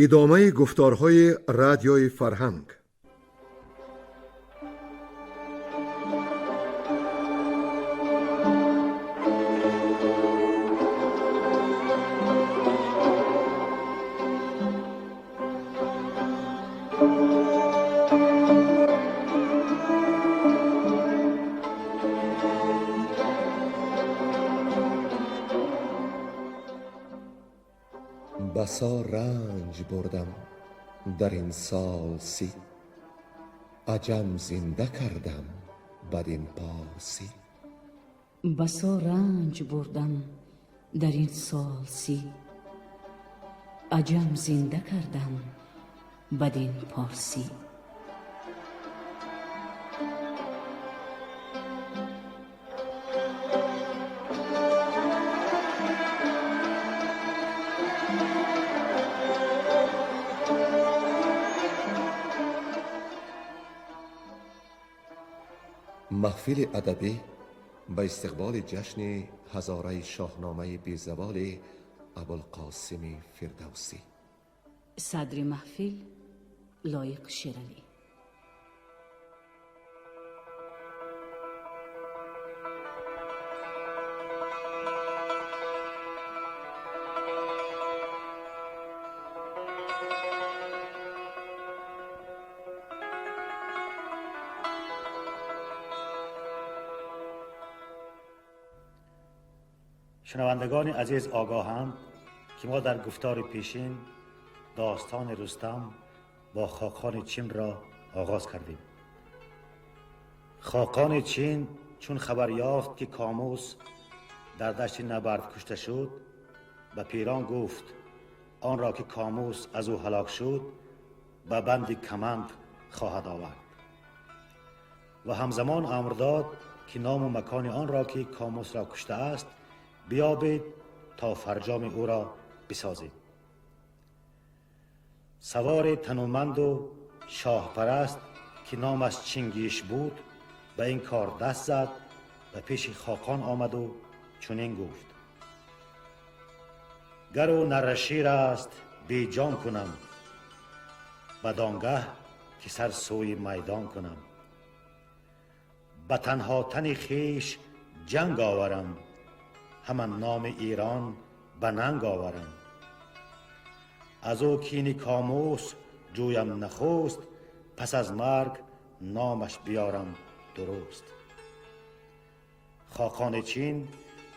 Идомаи гуфторҳои Радиои Фарҳанг. بسا رنج بردم در این سال 30، عجم زنده کردم بدین پارسی. بسا رنج بردم در این سال 30، عجم زنده کردم بدین پارسی. Маҳфили адабӣ ба истиқболи ҷашни ҳазораи шоҳномаи безаволи Абулқосими Фирдавсӣ. Садри маҳфил Лоиқ Шералӣ. شنوندگان عزیز آگاهند که ما در گفتار پیشین داستان رستم با خاقان چین را آغاز کردیم. خاقان چین چون خبر یافت که کاموس در دشت نبرد کشته شد، به پیران گفت آن را که کاموس از او هلاک شد به بند کمند خواهد آورد و همزمان امر داد که نام و مکان آن را که کاموس را کشته است بیابید تا فرجام او را بسازید. سوار تنومند و شاه پرست که نامش چنگیش بود به این کار دست زد و پیش خاقان آمد و چنین گفت: گر او نره شیر است بی جان کنم، بدانگه که سر سوی میدان کنم. به تنها تن خویش جنگ آورم، همان نام ایران به ننگ آورم. از او کین کاموس جویم نخست، پس از مرگ نامش بیارم درست. خاقان چین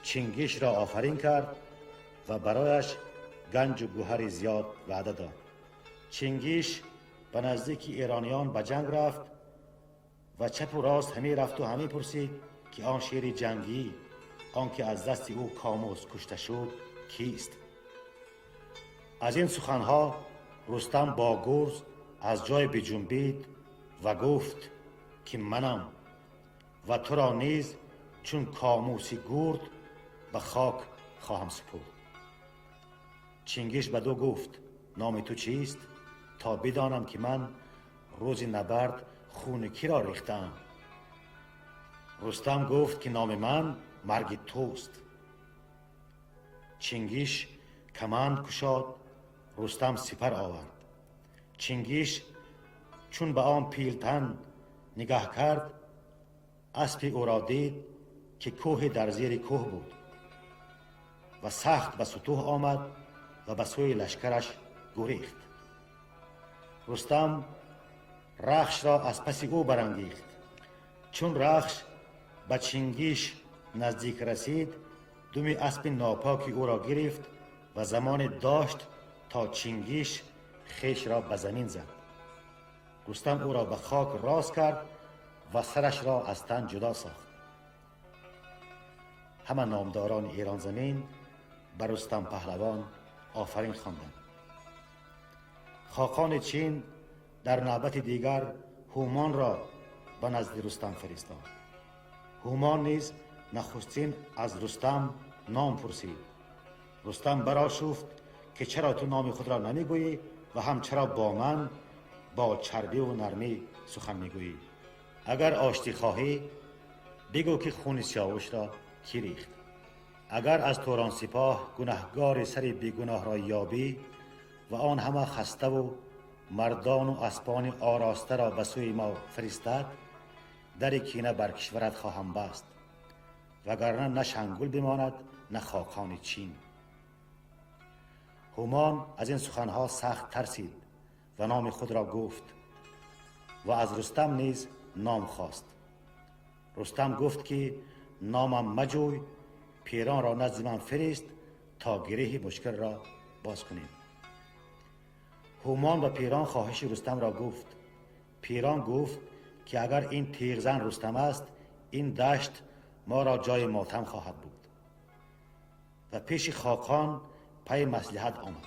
چنگیش را آفرین کرد و برایش گنج و گوهر زیاد وعده داد. چنگیش به نزدیک ایرانیان به جنگ رفت و چپ و راست همی رفت و همی پرسید که آن شیر جنگی، آنکه از دست او کاموس کشته شد، کیست؟ از این سخنها رستم با گرز از جای بجنبید و گفت که منم و تو را نیز چون کاموسی گرد به خاک خواهم سپرد. چنگیش به دو گفت نام تو چیست تا بدانم که من روز نبرد خون کی را ریختم؟ رستم گفت که نام من مرگ توست. چنگیش کمند کشاد، رستم سپر آورد. چنگیش چون به آن پیلتن نگاه کرد، اسب او را دید که کوه در زیر کوه بود و سخت به ستوه آمد و به سوی لشکرش گریخت. رستم رخش را از پس او برانگیخت. چون رخش به چنگیش نزدیک رسید، دم اسب ناپاک او را گرفت و زمان داشت تا چنگیش خویش را به زمین زد. رستم او را به خاک راست کرد و سرش را از تن جدا ساخت. همه نامداران ایران زمین بر رستم پهلوان آفرین خواندند. خاقان چین در نوبت دیگر هومان را به نزد رستم فرستاد. هومان نیز نخستین از رستم نام پرسید. رستم برآشفت که چرا تو نام خود را نمیگویی و هم چرا با من با چربی و نرمی سخن میگویی؟ اگر آشتی خواهی بگو که خون سیاوش را کی ریخت. اگر از توران سپاه گنهگار سر بیگناه را یابی و آن همه خسته و مردان و اسپان آراسته را به سوی ما فرستد، در کینه بر کشورت خواهم بست، وگرنه نه شنگول بماند نه خاقان چین. هومان از این سخنها سخت ترسید و نام خود را گفت و از رستم نیز نام خواست. رستم گفت که نامم مجوی، پیران را نزد من فرست تا گره مشکل را باز کنیم. هومان و پیران خواهش رستم را گفت. پیران گفت که اگر این تیغزن رستم است، این دشت ما را جای ماتم خواهد بود. و پیش خاقان پی مصلحت آمد.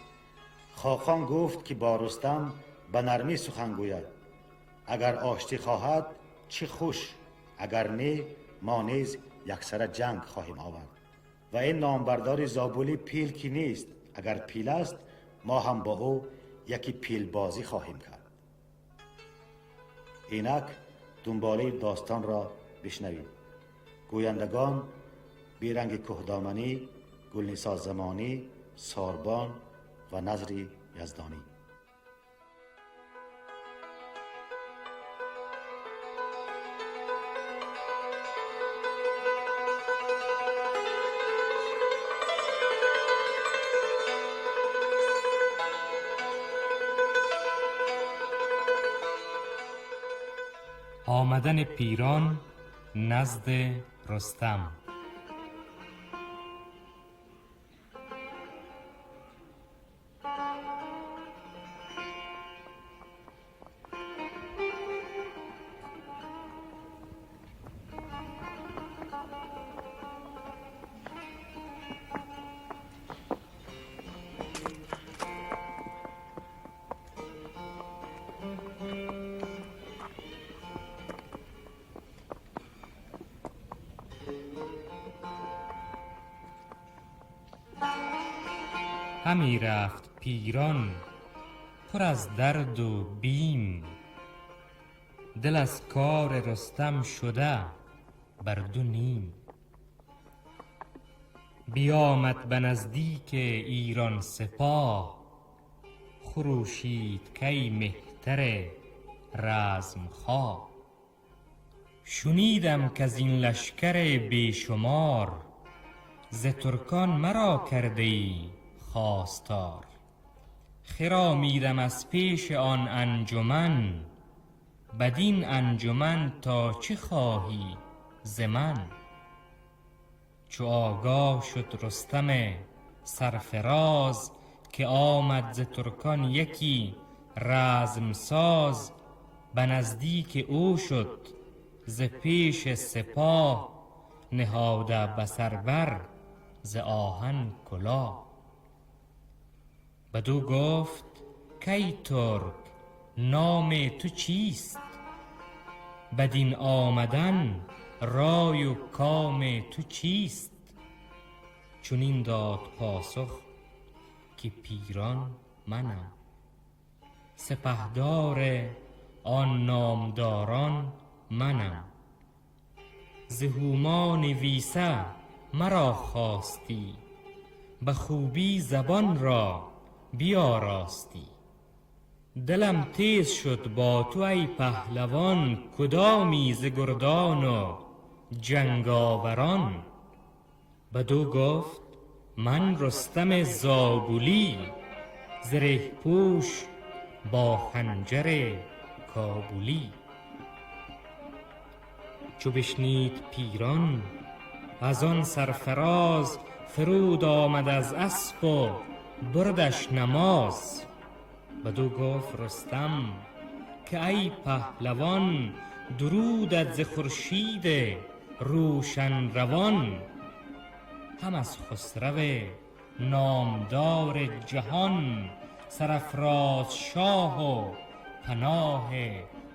خاقان گفت که با رستم به نرمی سخن گوید، اگر آشتی خواهد چه خوش، اگر نه ما نیز یکسره جنگ خواهیم آورد. و این نامبردار زابولی پیل که نیست، اگر پیل است ما هم با او یکی پیل بازی خواهیم کرد. اینک دنباله داستان را بشنوید. گویندگان بیرنگ کهدامنی، گلنیسا زمانی، ساربان و نظری یزدانی. آمدن پیران نزد رستم. همی رفت پیران پر از درد و بیم، دل از کار رستم شده بر دو نیم. بیامد به نزدیک ایران سپاه، خروشید کی مهتر رزم خواه. شنیدم کز این لشکر بیشمار، ز ترکان مرا کرده ای خواستار. خرامیدم از پیش آن انجمن، بدین انجمن تا چه خواهی ز من؟ چو آگاه شد رستم سرفراز، که آمد ز ترکان یکی رزم ساز. به نزدیک او شد ز پیش سپاه، نهاده به سر بر ز آهن کلاه. بدو گفت کی ترک نام تو چیست؟ بدین آمدن رای و کام تو چیست؟ چنین داد پاسخ که پیران منم، سپهدار آن نامداران منم. ز هومان ویسه مرا خواستی، به خوبی زبان را بیاراستی. دلم تیز شد با تو ای پهلوان، کدامی ز گردان و جنگاوران؟ بدو گفت من رستم زابلی، زره پوش با خنجر کابلی. چو بشنید پیران از آن سرفراز، فرود آمد از اسپ و بردش نماز. بدو گفت رستم که ای پهلوان، درودت ز خورشید روشن روان. هم از خسرو نامدار جهان، سرافراز شاه و پناه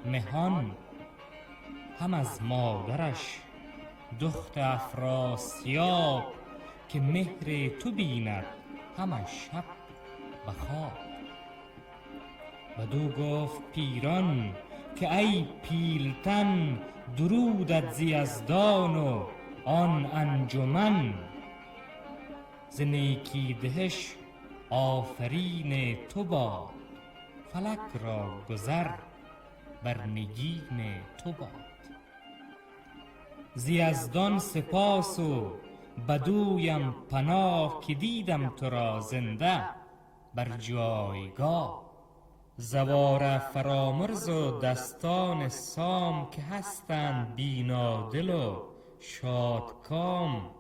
مهان. هم از مادرش دخت افراسیاب، که مهر تو بیند همه شب به خواب. بدو گفت پیران که ای پیلتن، درودت ز یزدان و آن انجمن. ز نیکی دهش آفرین تو باد، فلک را گذر بر نگین تو باد. ز یزدان سپاس و بدویم پناه، که دیدم تو را زنده بر جایگاه. زواره فرامرز و دستان سام، که هستند بینادل و شادکام.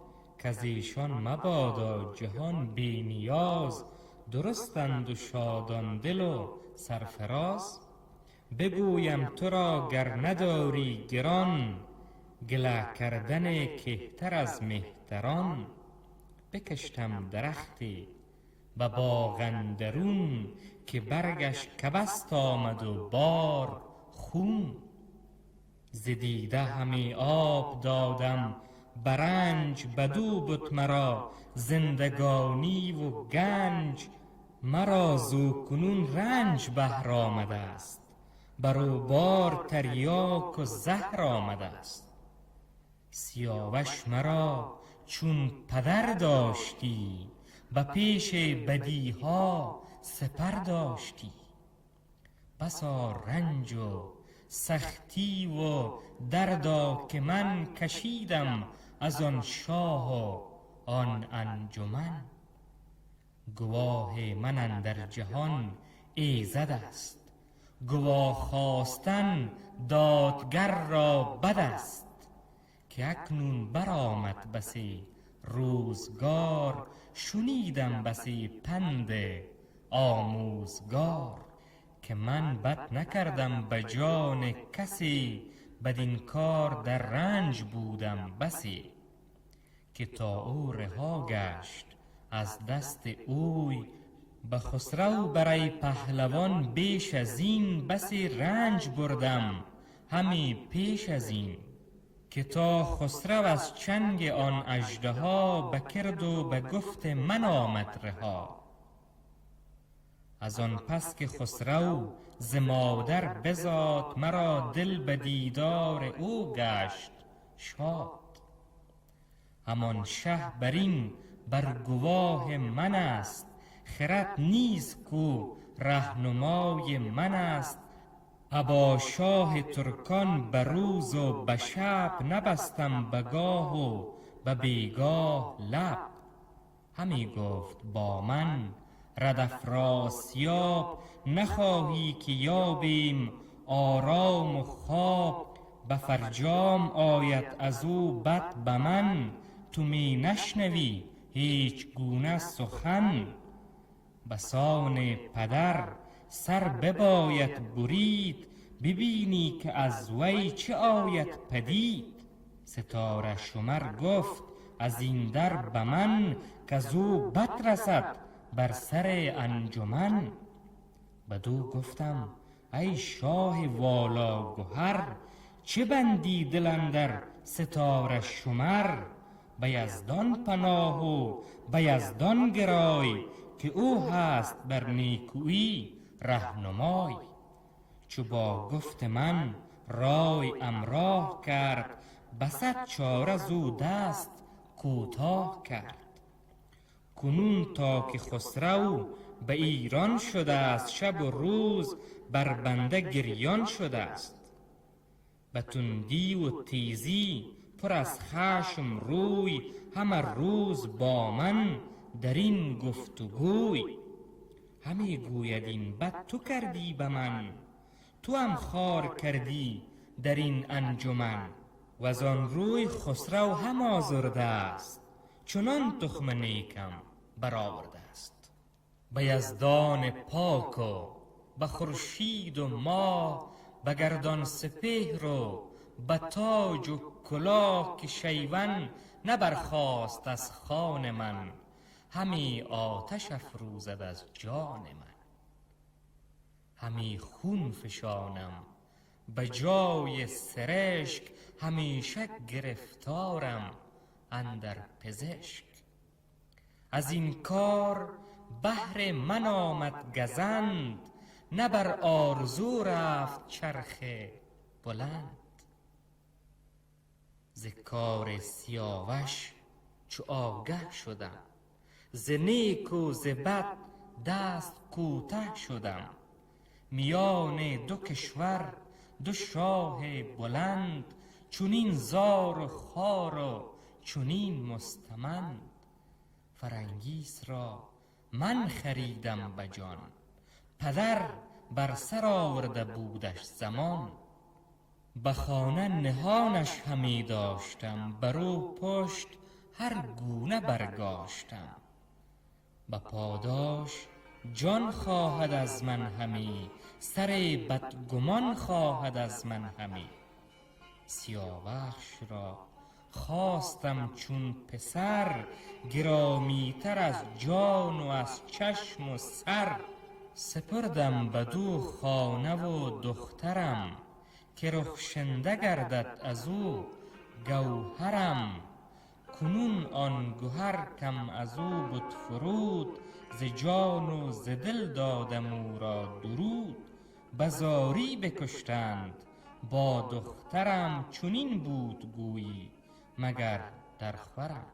کز ایشان مبادا جهان بی نیاز، درستند و شادان دل و سرفراز. بگویم تو را گر نداری گران، گله کردن کهتر از مهتران. بکشتم درختی به باغ اندرون، که برگش کبست آمد و بار خون. ز دیده همی آب دادم برنج، بدو بد مرا زندگانی و گنج. مرا زو کنون رنج بهر آمده است، بر او بار تریاک و زهر آمده است. سیاوش مرا چون پدر داشتی، به پیش بدیها سپر داشتی. بسا رنج و سختی و دردا که من کشیدم از آن شاه و آن انجمن. گواه من اندر جهان ایزد است، گواه خواستن دادگر را بد است. که اکنون برآمد بسی روزگار، شنیدم بسی پند آموزگار. که من بد نکردم به جان کسی، بدین کار در رنج بودم بسی. که تا او رها گشت از دست اوی، به خسرو برای پهلوان بیش از این. بسی رنج بردم همی پیش از این، که تا خسرو از چنگ آن اژدها، بکرد و به گفت من آمد رها. از آن پس که خسرو ز مادر بزاد، مرا دل به دیدار او گشت شاد. همان شه بر این بر گواه من است، خرد نیز کو رهنمای من است. ابا شاه ترکان به روز و به شب، نبستم به گاه و به بیگاه لب. همی گفت با من رد افراسیاب، نخواهی که یابیم آرام و خواب. به فرجام آید از او بد به من، تو می نشنوی هیچ گونه سخن. بسان پدر سر بباید برید، ببینی که از وی چه آید پدید. ستاره شمر گفت از این در به من، کز او بد رسد بر سر انجمن. بدو گفتم ای شاه والا گهر، چه بندی دل اندر ستاره شمر؟ به یزدان پناه و به یزدان گرای، که او هست بر نیکویی رهنمای. چو با گفت من رای امراه کرد، بصد چاره زو دست کوتاه کرد. کنون تا که خسرو به ایران شده است، شب و روز بر بنده گریان شده است. به تندی و تیزی پر از خشم روی، همه روز با من در این گفت و گوی. همی گوید این بد تو کردی به من، تو هم خوار کردی در این انجمن. وزان روی خسرو هم آزرده است، چنان تخم نیکم برآورده است. به یزدان پاک و به خورشید و ماه، به گردان سپهر و به تاج و کلاه. که شیون نبرخاست از خوان من، همی آتش افروزد از جان من. همی خون فشانم به جای سرشک، همیشه گرفتارم اندر پزشک. از این کار بهر من آمد گزند، نه بر آرزو رفت چرخ بلند. ز کار سیاوش چو آگه شدم، ز نیک و ز بد دست کوته شدم. میان دو کشور دو شاه بلند، چنین زار و خوار و چنین مستمند. فرنگیس را من خریدم به جان، پدر بر سر آورده بودش زمان. به خانه نهانش همی داشتم، بر او پشت هر گونه برگاشتم. به پاداش جان خواهد از من همی، سر بدگمان خواهد از من همی. سیاوخش را خواستم چون پسر، گرامیتر از جان و از چشم و سر. سپردم بدو خانه و دخترم، که رخشنده گردد از او گوهرم. کنون آن گهر کم از او بد فرود، ز جان و ز دل دادم او را درود. به زاری بکشتند با دخترم، چنین بود گویی مگر در خورم.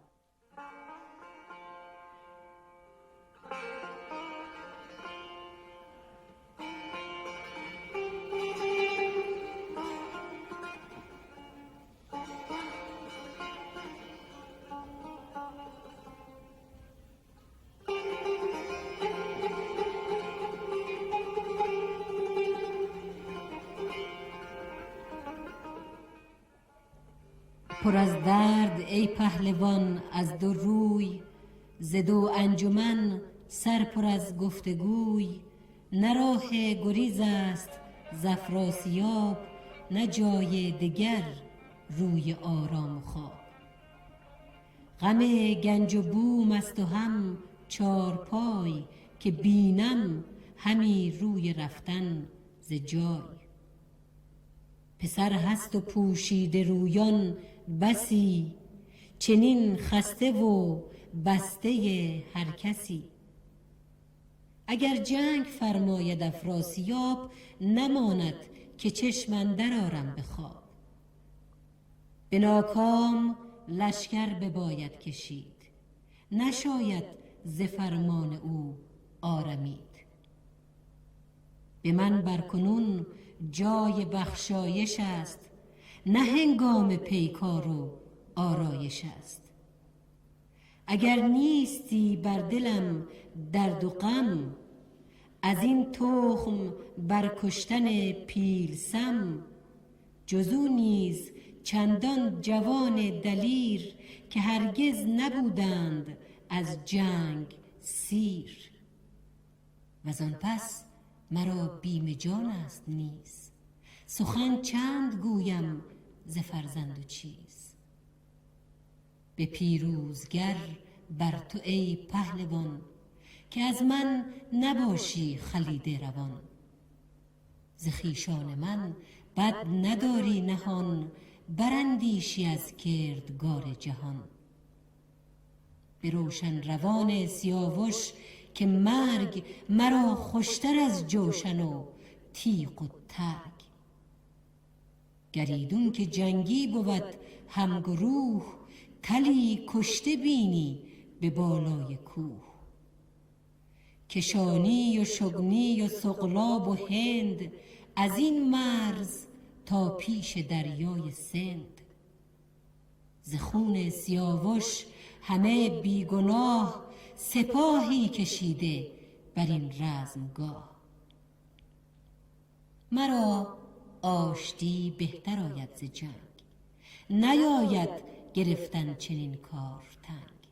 پر از درد ای پهلوان از دو روی، ز دو انجمن سر پر از گفتگوی. نه راه گریز است ز افراسیاب، نه جای دگر روی آرام و خواب. غم گنج و بوم است و هم چارپای، که بینم همی روی رفتن ز جای. پسر هست و پوشیده رویان بسی، چنین خسته و بسته هر کسی. اگر جنگ فرماید افراسیاب، نماند که چشم اندر آرم به خواب. به ناکام لشکر بباید کشید، نشاید ز فرمان او آرمید. به من برکنون جای بخشایش است، نه هنگام پیکار و آرایش است. اگر نیستی بر دلم درد و غم، از این تخم بر کشتن پیلسم. جز او نیز چندان جوان دلیر، که هرگز نبودند از جنگ سیر. وزان پس مرا بیم جان است نیز، سخن چند گویم ز فرزند و چیز. به پیروزگر بر تو ای پهلوان، که از من نباشی خلیده روان. ز خویشان من بد نداری نهان، براندیشی از کردگار جهان. به روشن روان سیاوش که مرگ، مرا خوشتر از جوشن و تیغ و ترگ. گر ایدون که جنگی بود همگروه، تلی کشته بینی به بالای کوه. کشانی و شگنی و سقلاب و هند، از این مرز تا پیش دریای سند. ز خون سیاوش همه بیگناه، سپاهی کشیده بر این رزمگاه. مرا آشتی بهتر آید ز جنگ، نیاید گرفتن چنین کار تنگ.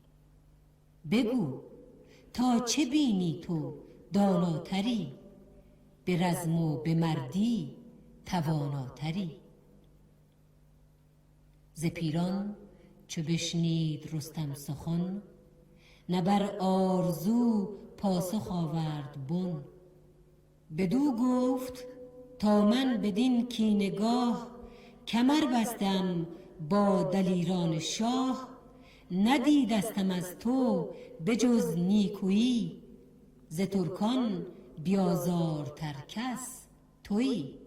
بگو تا چه بینی تو داناتری، به رزم و به مردی تواناتری. ز پیران چو بشنید رستم سخن، نه بر آرزو پاسخ آورد بن. بدو گفت تا من بدین کینه گاه، کمر بستم با دلیران شاه. ندیدستم از تو به جز نیکویی، ز ترکان بیازارتر کس تویی.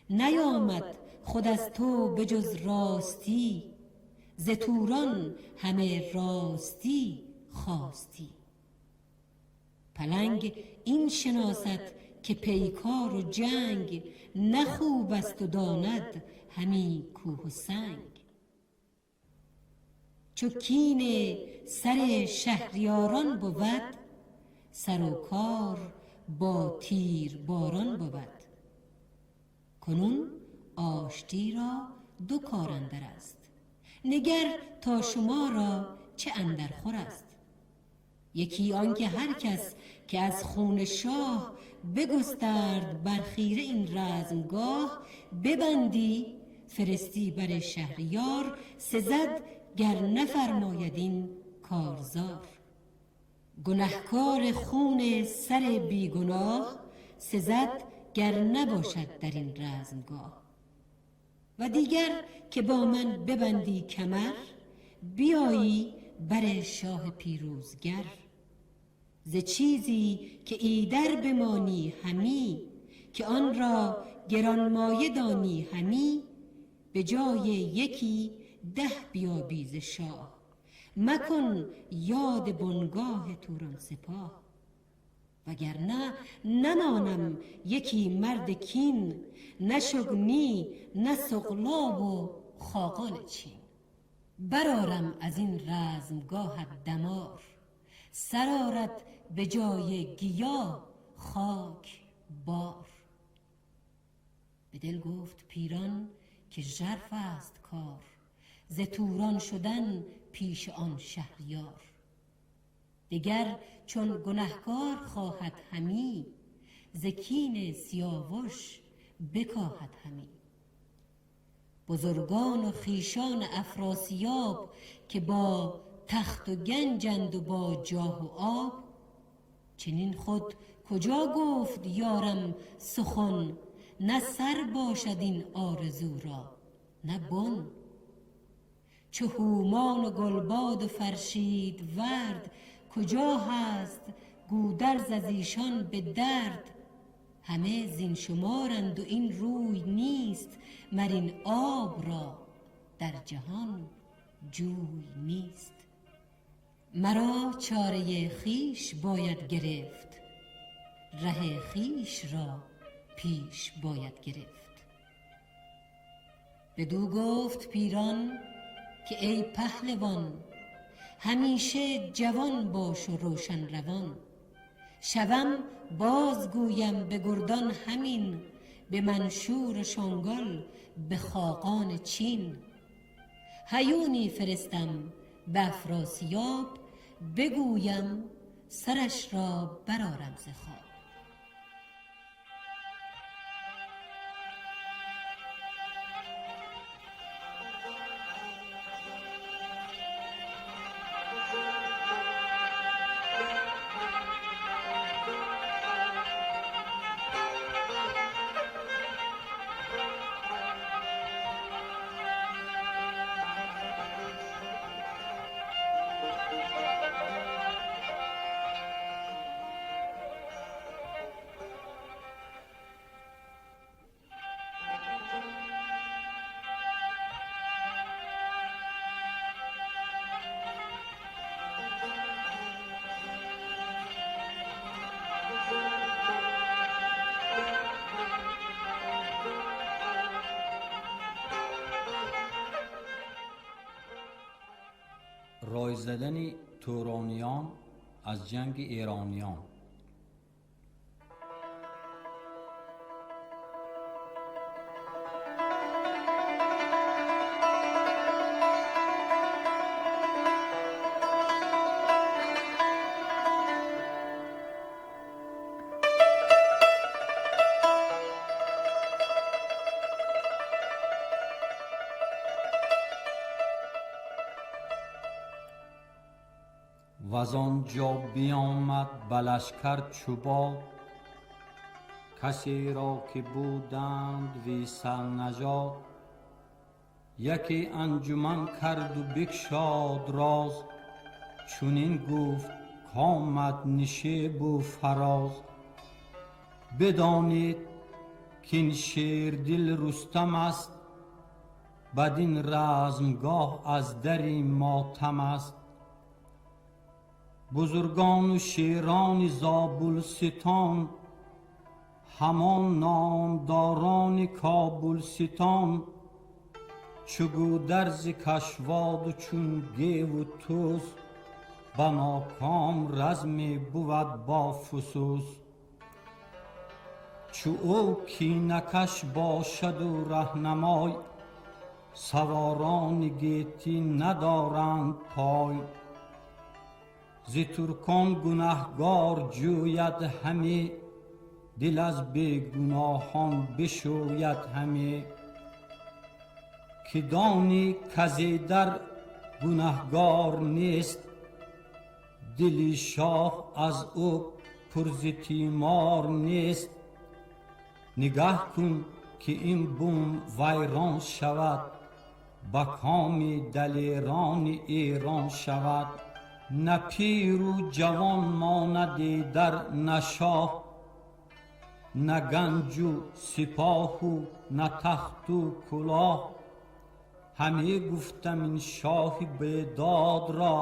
نیامد خود از تو به جز راستی، ز توران همه راستی خواستی. پلنگ این شناسد که پیکار و جنگ، نه خوب است و داند همی کوه و سنگ. چو کین سر شهریاران بود، سر و کار با تیر باران بود. کنون آشتی را دو کار اندر است، نگر تا شما را چه اندر خور است. یکی آنکه هر کس که از خون شاه بگسترد بر خیره این رزمگاه، ببندی فرستی بر شهریار، سزد گر نفرماید این کارزار. گنهکار خون سر بیگناه، سزد گر نباشد در این رزمگاه. و دیگر که با من ببندی کمر، بیایی بر شاه پیروزگر. ز چیزی که ایدر بمانی همی، که آن را گرانمایه دانی همی، به جای یکی 10 بیابی ز شاه. مکن یاد بنگاه توران سپاه. وگرنه نمانم یکی مرد کین، نه شگنی نه سقلاب و خاقان چین. برآرم از این رزمگاهت دمار، سرآرد به جای گیا خاک بار. به دل گفت پیران که ژرف است کار، ز توران شدن پیش آن شهریار. دگر چون گنهکار خواهد همی، ز کین سیاوش بکاهد همی. بزرگان و خویشان افراسیاب، که با تخت و گنجند و با جاه و آب. چنین خود کجا گفت یارم سخن، نه سر باشد این آرزو را نه بن. چو هومان و گلباد و فرشید ورد، کجا هست گودرز از ایشان به درد. همه زین شمارند و این روی نیست، مر این آب را در جهان جوی نیست. مرا چاره خویش باید گرفت، ره خویش را پیش باید گرفت. بدو گفت پیران که ای پهلوان، همیشه جوان باش و روشن روان. شوم بازگویم به گردان همین، به منشور و شنگل به خاقان چین. هیونی فرستم به افراسیاب، بگویم سرش را برآرم ز خواب. رای زدن توراниён аз ҷанги эрониён. وز آنجا بیامد به لشکر چو باد، کسی را که بودند ویسل نژاد. یکی انجمن کرد و بگشاد راز، چنین گفت کآمد نشیب و فراز. بدانید کاین شیردل رستم است، بدین رزمگاه از دری ماتم است. Бузургону шерони Зобулстон, ҳамон номдорони Кобулстон, чу гӯдарзи кашводу чун геву туз, ба ноком разме бувад бо фусус. Чу ӯ кинакаш бошаду раҳнамой, саворони гетӣ надоранд пой. Зи туркон гунаҳгор ҷӯяд ҳаме, дил аз бегуноҳон бишӯяд ҳаме. Ки донӣ казе дар гунаҳгор нест, дили шоҳ аз ӯ пур зи тимор нест. Нигаҳ кун ки ин бум вайрон шавад, ба коми далерони Эрон шавад. На пиру ҷавон монад дар, на шоҳ, на ганҷу сипоҳу на тахту кулоҳ. Ҳаме гуфтам ин шоҳи бедод ро,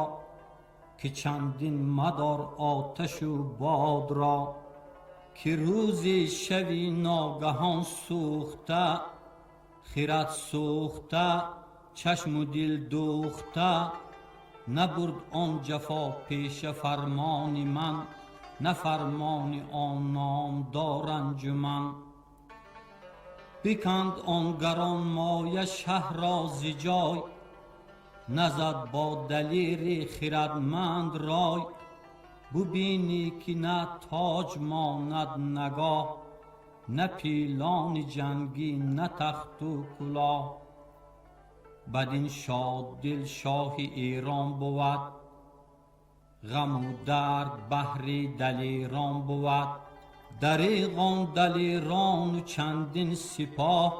ки чандин мадор оташу бод ро. Ки рӯзе шави ногаҳон сӯхта, хирад сӯхта, чашму дил дӯхта. Набурд он ҷафо пеша фармони ман, на фармони он номдор анҷуман. Биканд он гаронмоя шаҳрро зи ҷой, назад бо далери хирадманд рой. Бубинӣ ки на тоҷ монад нагоҳ, на пилони ҷангӣ, на тахту кулоҳ. Бадин шоддил шоҳи Эрон бувад, ғаму дард баҳри далерон бувад. Дареғ он далерону чандин сипоҳ,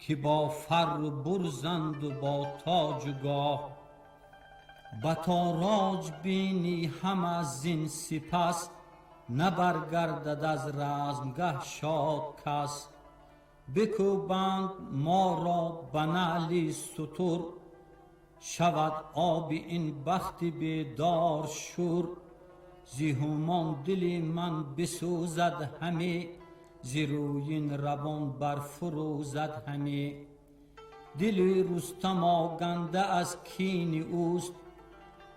ки бо фарру бурзанду бо тоҷу гоҳ. Ба тороҷ бинӣ ҳама зин сипас, набаргардад аз размгаҳ шод кас. Бикӯбанд моро ба наъли сутур, шавад оби ин бахти бедор шӯр. Зи ҳумон дили ман бисӯзад ҳаме, зи рӯин равон барфурӯзад ҳаме. Дили Рустам оганда аз кини ӯст,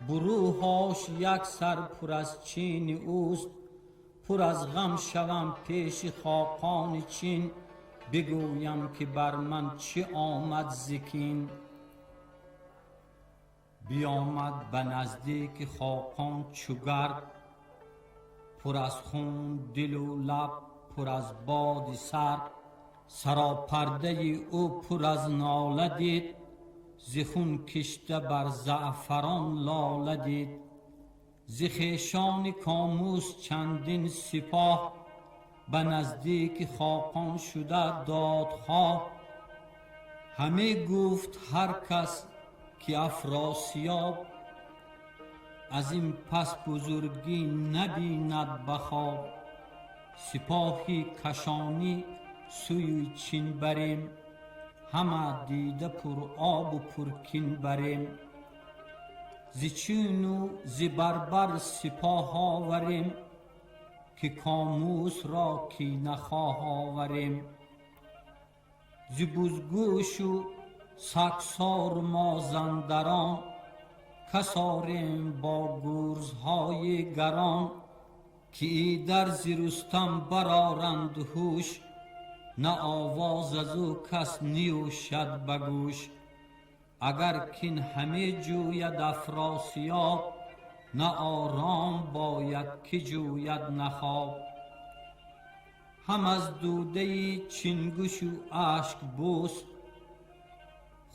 бурӯҳош як сар пур аз чини ӯст. Пур аз ғам шавам пеши хоқони Чин, бигӯям ки бар ман чӣ омад зи кин. Биомад ба наздики хоқон чу гард, пур аз хун дилу лаб пур аз боди сард. Саропардаи ӯ пур аз нола дид, зи хун кишта бар заъфарон лола дид. Зи хешони Комӯс чандин сипоҳ, ба наздики хоқон шуда додхоҳ. Ҳаме гуфт ҳар кас ки Афросиёб, аз ин пас бузургӣ набинад ба хоб. Сипоҳи кашонӣ сӯи Чин барем, ҳама дида пур обу пуркин барем. Зи чину зи барбар сипоҳ оварем, ки Комӯсро кинахоҳ оварем. Зи бузгӯшу сагсору мозандарон, кас орем бо гурзҳои гарон. Ки идар зи Рустам бароранд ҳуш, на овоз аз ӯ кас ниёшад ба гӯш. Агар кин ҳаме ҷӯяд Афросиёб, на ором бояд ки ҷӯяд на хоб. Ҳам аз дудаи чингӯшу ашкбӯс,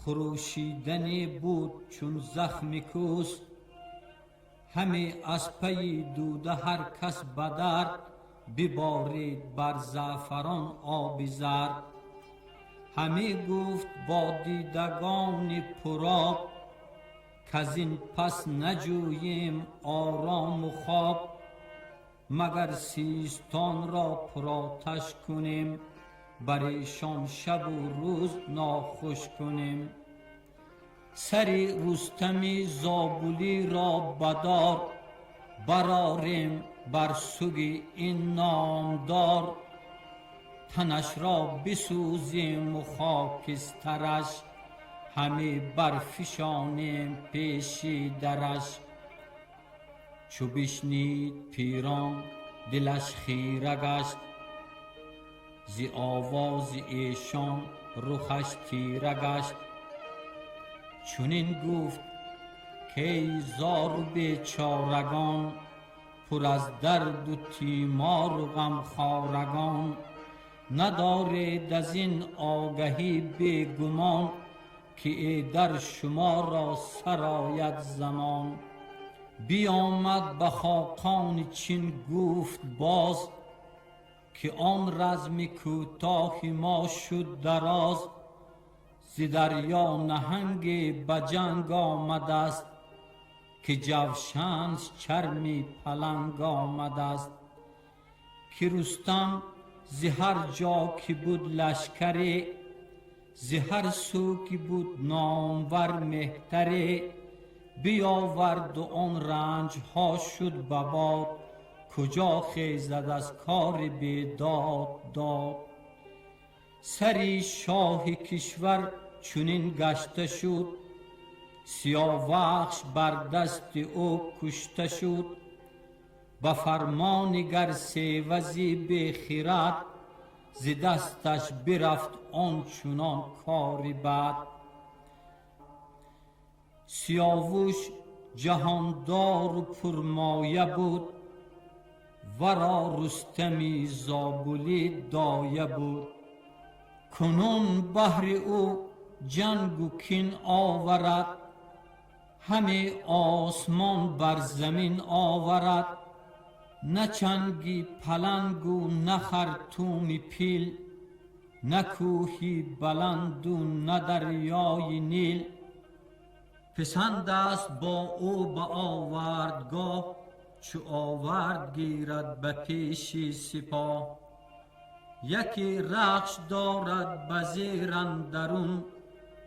хурӯшидане буд чун захми кӯс. Ҳаме аз пайи дуда ҳар кас ба дард, биборид бар заъфарон оби зард. Ҳаме гуфт бо дидагони пуроб, каз ин пас наҷӯем орому хоб. Магар Систонро пуроташ кунем, бар эшон шабу рӯз нохуш кунем. Сари Рустами Зобулиро ба дор барорем бар суги ин номдор. Танашро бисӯзем у хокистараш, ҳаме барфишонем пеши дараш. Чу бишнид Пирон дилаш хира гашт, зи овози эшон рухаш тира гашт. Чунин гуфт кай зору бечорагон, пур аз дарду тимору ғамхорагон, надоред аз ин огаҳӣ бегумон, ки э дар шуморо сарояд замон. Биомад ба хоқони Чин гуфт боз, ки он разми кӯтоҳи мо шуд дароз. Зи дарё наҳанге ба ҷанг омадаст, ки ҷавшанш чарми паланг омадаст. Ки Рустам зи ҳар ҷо ки буд лашкаре, зи ҳар сӯ ки буд номвар меҳтаре, биёварду он ранҷҳо шуд ба бод, куҷо хезад аз кори бедод дод. Сари шоҳи кишвар чунин гашта шуд, Сиёвахш бар дасти ӯ кушта шуд. Ба фармони гар севази бехирад, зи дасташ бирафт он чунон кори бад. Сиёвуш ҷаҳондору пурмоя буд, варо Рустами Зобулӣ доя буд. Кунун баҳри ӯ ҷангу кин оварад, ҳаме осмон бар замин оварад. На чанги палангу на хартуми пил, на кӯҳи баланду на дарёи Нил. Писанд аст бо ӯ ба овардгоҳ, чу овард гирад ба пеши сипоҳ. Яке рахш дорад ба зер андарун,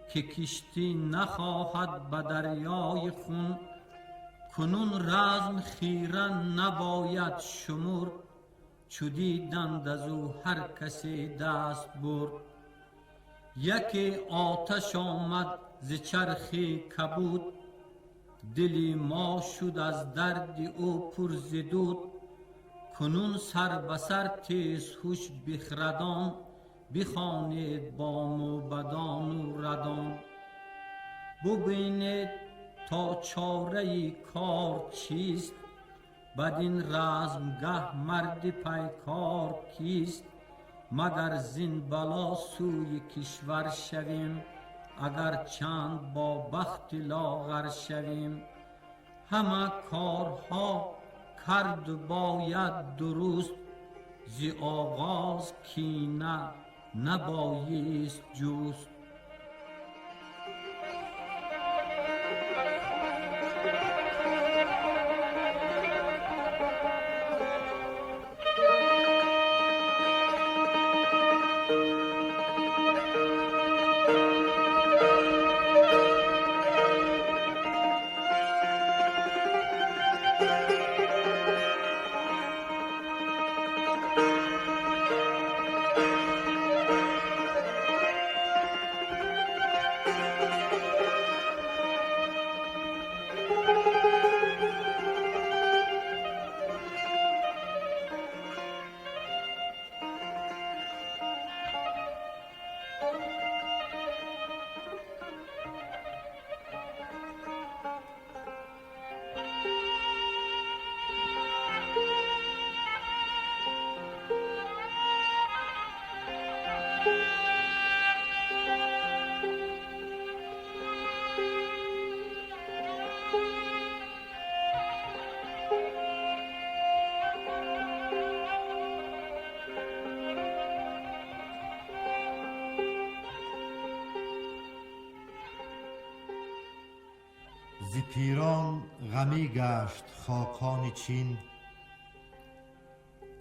ки киштӣ нахоҳад ба дарёи хун. Кунун разм хира набояд шумурд, чу диданд аз ӯ ҳар касе даст бурд. Яке оташ омад зи чархи кабуд, дили мо шуд аз дарди ӯ пур зи дуд. Кунун сар ба сар тезҳуш бихрадон, бихонед бо мӯбадону радон. Бубинед то чораи кор чист, бадин размгаҳ марди пайкор кист. Магар зин бало сӯи кишвар шавем, агар чанд бо бахти лоғар шавем. Ҳама корҳо карду бояд дуруст, зи оғоз кина набоист ҷуст. Зи Пирон ғамӣ гашт хоқони Чин,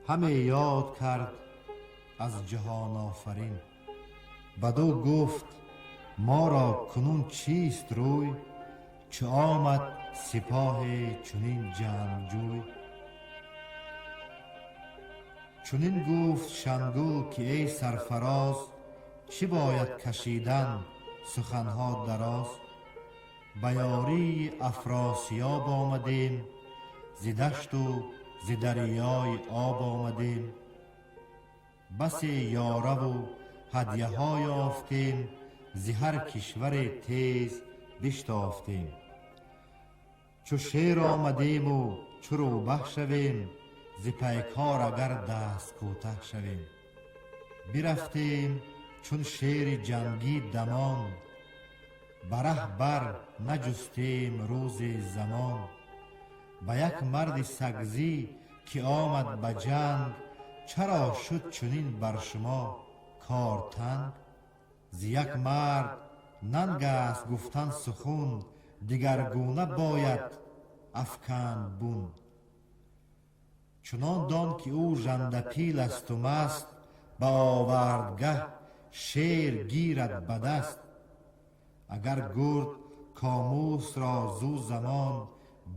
ҳаме ёд кард аз ҷаҳонофарин. Бадӯ гуфт Моро кунун чист рӯй, чу омад сипоҳе чунин ҷангҷӯй? Чунин гуфт Шангул, ки эй сарфароз, чӣ бояд кашидан суханҳо дароз? Ба ёрии Афросиёб омадем, зи дашту зи дарёи об омадем. Басе ёраву ҳадяҳо ёфтем, зи ҳар кишваре тез биштофтем. Чу шер омадему чу рӯбаҳ шавем, зи пайкор агар даст кӯтаҳ шавем. Бирафтем чун шери ҷангӣ дамон, ба раҳ бар наҷустем рӯзе замон. Ба як марди сагзӣ, ки омад ба ҷанг, чаро шуд чунин бар шумо кор танг? Зи як мард нанг аст гуфтан сухун, дигаргуна бояд афканд бун. Чунон дон, ки ӯ жандапил асту маст, ба овардгаҳ шер гирад ба даст. Агар гурд комусро зу замон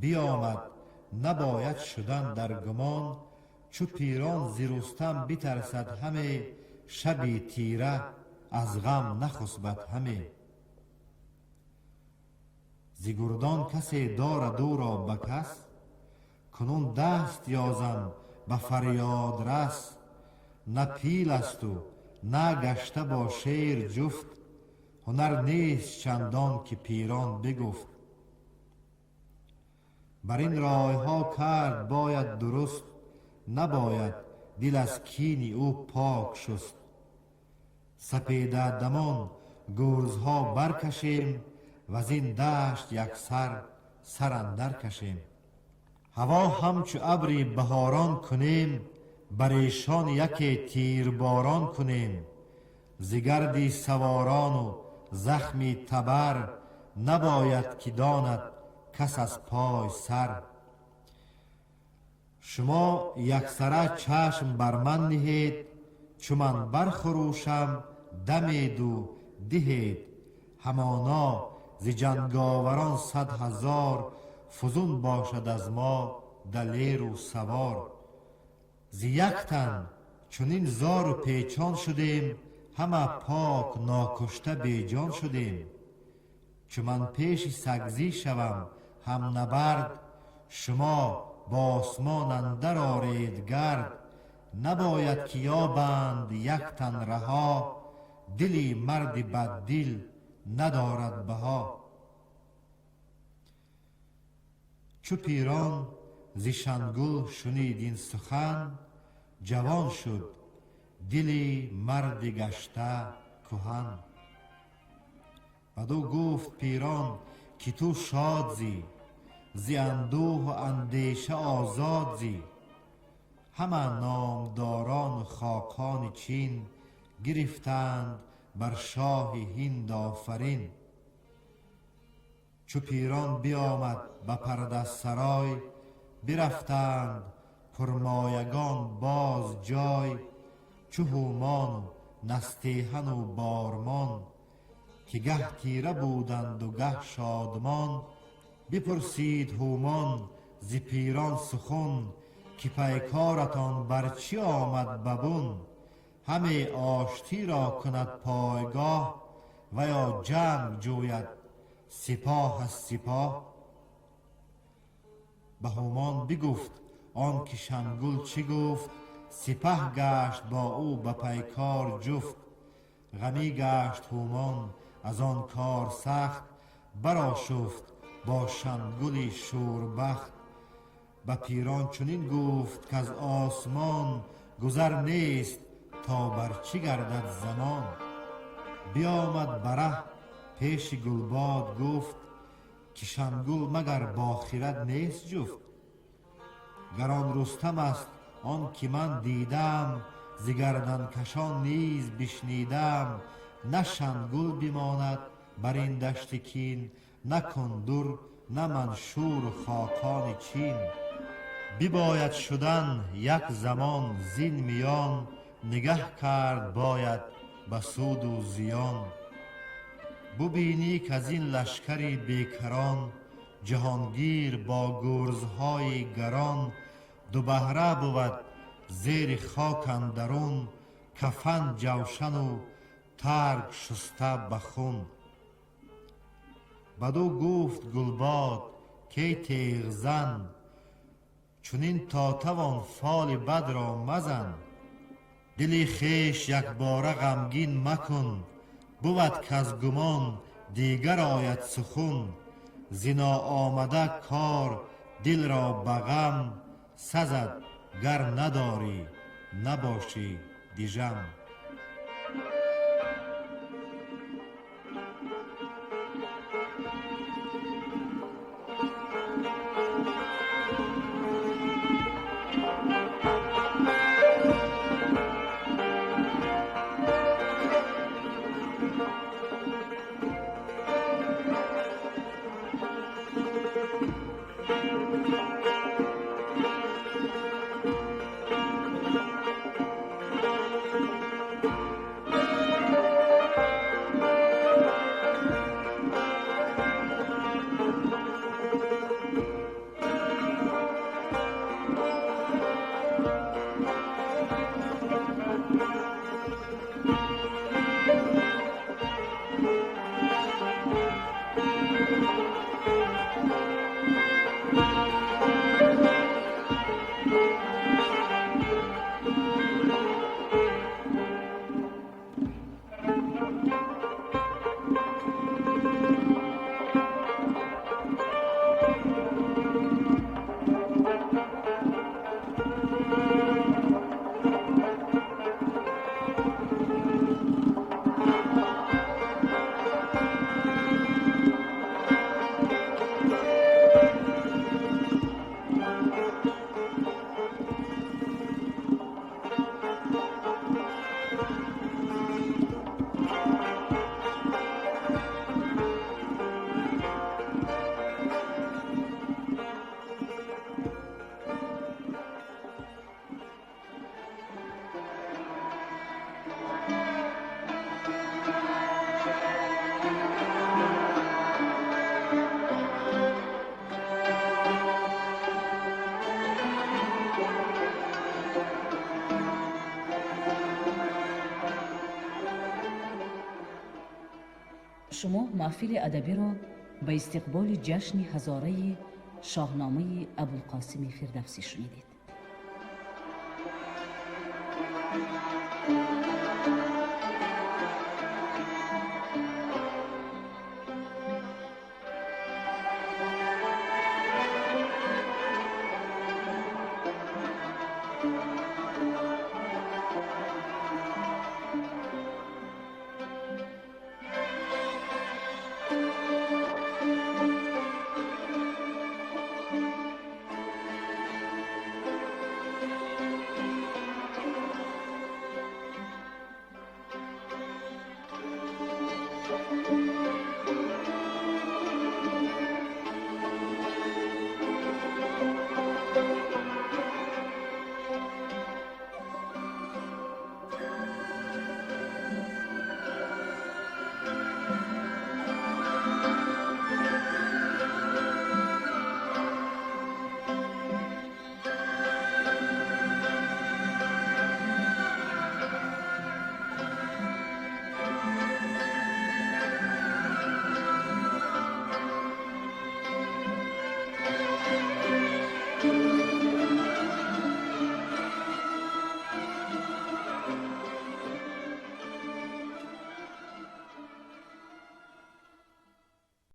биомад, набояд шудан дар гумон. Чу пирон зи Рустам битарсад ҳаме, шаби тира аз ғам нахусбад ҳаме. Зи гурдон касе дорад ӯро ба кас? Кунун даст ёзам ба фарёд рас. На пил асту на гашта бо шер ҷуфт, ҳунар нест чандон, ки пирон бигуфт. Бар ин ройҳо кард бояд дуруст, набояд дил аз кини ӯ пок шуст. Сапедадамон гурзҳо баркашем, ваз ин дашт яксар сар андар кашем. Ҳаво ҳамчу абри баҳорон кунем, бар эшон яке тирборон кунем. Зи гарди саворону захми табар набояд, ки донад кас аз пой сар. Шумо яксара чашм бар ман ниҳед, чу ман бархурӯшам, дамеду диҳед. Ҳамоно зи ҷанговарон 100 000 фузун бошад аз мо далеру савор. Зи як тан чунин зору печон шудем, ҳама пок нокушта беҷон шудем. Чу ман пеши сагзӣ шавам ҳамнабард, шумо ба осмон андар оред гард. Набояд, ки ёбанд як тан раҳо, дили марди баддил надорад баҳо. Чу пирон зи Шангул шунид ин сухан, ҷавон шуд дили марди гашта кӯҳан. Баду гуфт пирон, ки ту шод зӣ, зи андӯҳу андеша озод зӣ. Ҳама номдорону хоқони Чин гирифтанд бар шоҳи Ҳинд офарин. Чу пирон биомад ба пардасарой, бирафтанд пурмоягон боз ҷой, чу ҳумону Настеҳану Бормон, ки гаҳ тира буданду гаҳ шодмон. Бипурсид ҳумон зи пирон сухун, ки пайкоратон бар чӣ омад ба бун? Ҳаме оштиро кунад пойгоҳ ва ё ҷанг ҷӯяд сипоҳ аз сипоҳ? Ба ҳумон бигуфт он ки Шангул чӣ гуфт. Сипаҳ гашт бо ӯ ба пайкор ҷуфт. Ғамӣ гашт ҳумон аз он кор сахт, барошуфт бо Шангули шӯрбахт. Ба пирон чунин гуфт, каз осмон гузар нест, то бар чӣ гардад замон. Биомад ба раҳ пеши Гулбод, гуфт, ки Шангул магар бо хирад нест ҷуфт? Гар он Рустам аст он ки ман дидаам, зи гарданкашон низ бишнидаам, на Шангул бимонад бар ин дашти кин, на Кундур, на Маншуру хоқони Чин. Бибояд шудан як замон зин миён, нигаҳ кард бояд ба суду зиён. Бубинӣ к-аз ин лашкари бекарон, ҷаҳонгир бо гурзҳои гарон, ду баҳра бувад зери хок андарун, кафан ҷавшану тарг шуста ба хун. Баду гуфт Гулбод: кей теғзан, чунин то тавон фоли бадро мазан. Дили хеш якбора ғамгин макун, бувад к-аз гумон дигар ояд сухун. Зи ноомада кор дилро ба ғам сазад, гар надорӣ набошӣ дижам. Шумо маҳфили адабиро ба истиқболи ҷашни ҳазораи Шоҳномаи Абулқосими Фирдавсӣ шунидед.